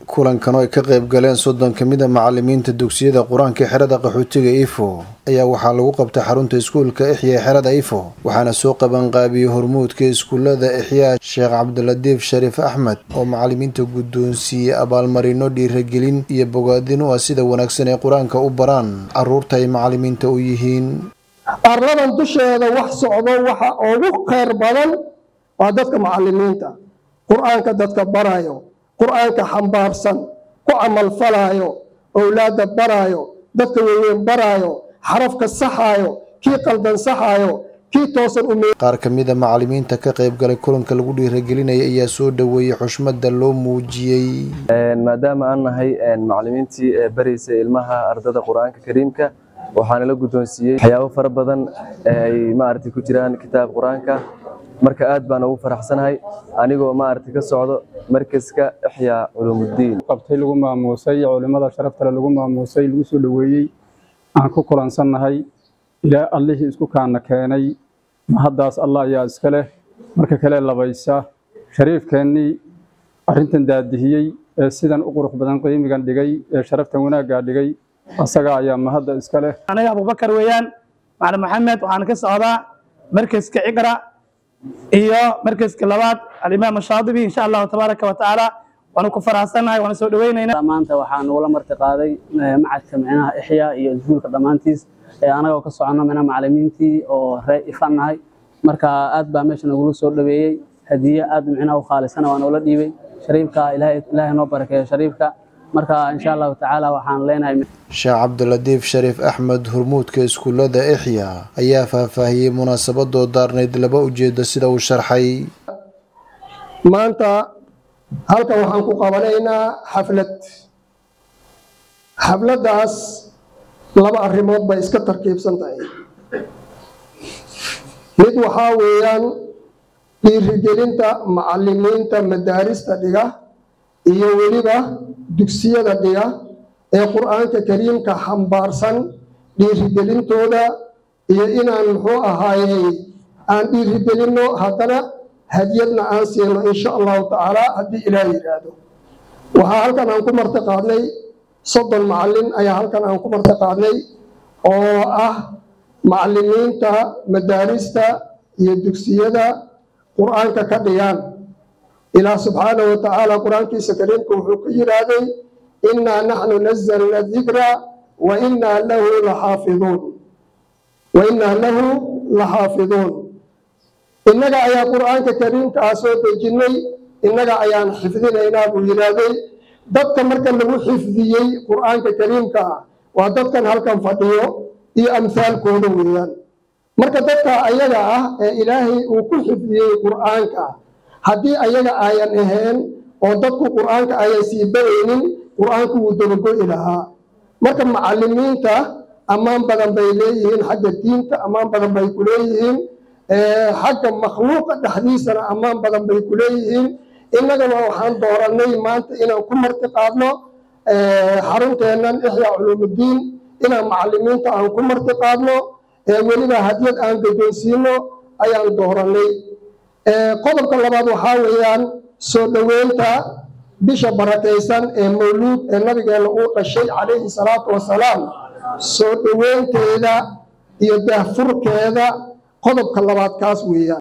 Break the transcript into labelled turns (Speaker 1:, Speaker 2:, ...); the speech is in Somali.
Speaker 1: Kulankan oo ay ka qayb galeen 30 ka mid ah macalimiinta dugsiyada Qur-aanka xerada qaxootiga Ifo ayaa waxaa lagu qabtay xarunta iskuulka Ixyaa xerada Ifo, waxaana soo qaban qaabiyey hormuudka iskuulada Ixyaa Sheekh Cabdilatiif Shariif Axmed oo macalimiinta guddoonsiiyey abaalmarino dhiirigelin iyo bogaadin u ah sida wanaagsan ay Qur-aanka u baraan carruurta ay macalimiinta u yihiin.
Speaker 2: Arladan dusheeda wax socdo waxa ugu khayr badan waa dadka macalimiinta Qur-aanka dadka barayo, Qur-aanka xambaarsan, ku camalfalaayo, owlaadda baraayo, dadka waaweyn baraayo, xarafka saxaayo, kii qaldan saxaayo, kii toosan u.
Speaker 1: Qaar ka mid a macalimiinta ka qayb galay kulanka lagu dhiirigelinayay ayaa soo dhoweeyey xushmada loo muujiyey.
Speaker 3: Maadaama aan nahay macalimiintii ee baraysay ilmaha ardada Qur-aanka Kariimka, waxaana la guddoonsiiyey waxyaabo fara badan ee ay maaragtay ku jiraan kitaab Qur-aanka. Marka aad baan ugu faraxsanahay anigoo maaragtay ka socdo markaska Ixyaa Culuumuddiin.
Speaker 4: Qabtay lagu maamuusay culimada sharaftale, lagu maamuusay, lagu soo dhoweeyey, aan ku kulansannahay. Ilaa Allihii isku kaana keenay, mahaddaas Allah ayaa iska leh. Marka kale labaysa shariifkeennii arrintan daadihiyey ee sidan u qurux badan qiimigan dhigay ee sharaftan wanaaggaa dhigay, asaga ayaa mahadda iska leh.
Speaker 5: Aniga Abubakar weeyaan, Macalin Maxamed, waxaan ka socdaa markaska Iqra iyo markaska labaad Alimaam Shaadibi. Insha Allahu tabaaraka wa tacaala waanu ku faraxsannahay, waanu soo dhaweynaynaa.
Speaker 6: Maanta waxaan ugula marti qaaday macadka micnaha Ixyaa iyo iskuulka dhammaantiis, anagoo ka socono micnaha macalimiintii oo ree ifan nahay. Marka aad baa meesha nagula soo dhaweeyey, hadiye aad micnaha u khaalisana waa noola dhiibay shariifka. Ilaahay, Ilaahay noo barakeeyo shariifka. Marka insha Allahu tacaala waxaan leenahay.
Speaker 1: Sheekh Cabdilatiif Shariif Axmed, hormuudka iskuulada Ixyaa, ayaa faahfaahiyey munaasabadoo daarnayd laba ujeedo sida uu sharxay.
Speaker 2: Maanta halkan waxaan ku qabanaynaa xaflad. Xafladdaas laba arrimood bay iska tarkiibsan tahay. Mid waxaa weeyaan dhiirigelinta macalimiinta madaarista dhiga iyo weliba dugsiyada dhiga ee Qur-aanka Kariimka xambaarsan, dhiirigelintooda iyo inaan muxuu ahaayey aan dhiirigelinno, haddana hadiyadna aan siino insha Allahu tacaala haddii Ilaah yidhaahdo. Waxaa halkan aan ku marti qaadnay 30 macallin ayaa halkan aan ku marti qaadnay oo ah macallimiinta madaarista iyo dugsiyada Qur-aanka ka dhigaan. Ilaah subxaanahu wa tacaala Qur-aankiisa Kariimka wuxuu ku yidhaahday: "Innaa naxnu nazalna dikra wa innaa lahu laxaafiduun, wa innaa lahu laxaafiduun." Innaga ayaa Qur-aanka Kariimka ah soo dejinnay, innaga ayaan xifdinaynaa buu yidhaahday. Dadka marka lagu xifdiyey Qur-aanka Kariimka ah waa dadkan halkan fadhiyo iyo amhaalkooda weeyaan. Marka dadka ayaga ah ee Ilaahay uu ku xifdiyey Qur-aanka, haddii ayaga ayan ahayn oo dadku Qur-aanka ayan sii baraynin, Qur-aanku wuu dabago'i lahaa. Marka macalimiinta ammaan badan bay leeyihiin, xagga diinta ammaan badan bay ku leeyihiin, xagga makhluuqa dhexdiisana ammaan badan bay ku leeyihiin. Innagana waxaan doorannay maanta inaan ku marti qaadno xarunteennan Ixyaa Culuumuddiin, inaan macalimiinta aan ku marti qaadno, weliba hadiyad aan guddoonsiino ayaan doorannay. Qodobka labaad waxaa weeyaan soo dhoweynta bisha barakaysan ee mawluud ee nabigeena uu dhashay calayhi salaatu wasalaam, soo dhoweynteeda iyo daahfurkeeda. Qodobka labaad kaas weeyaan.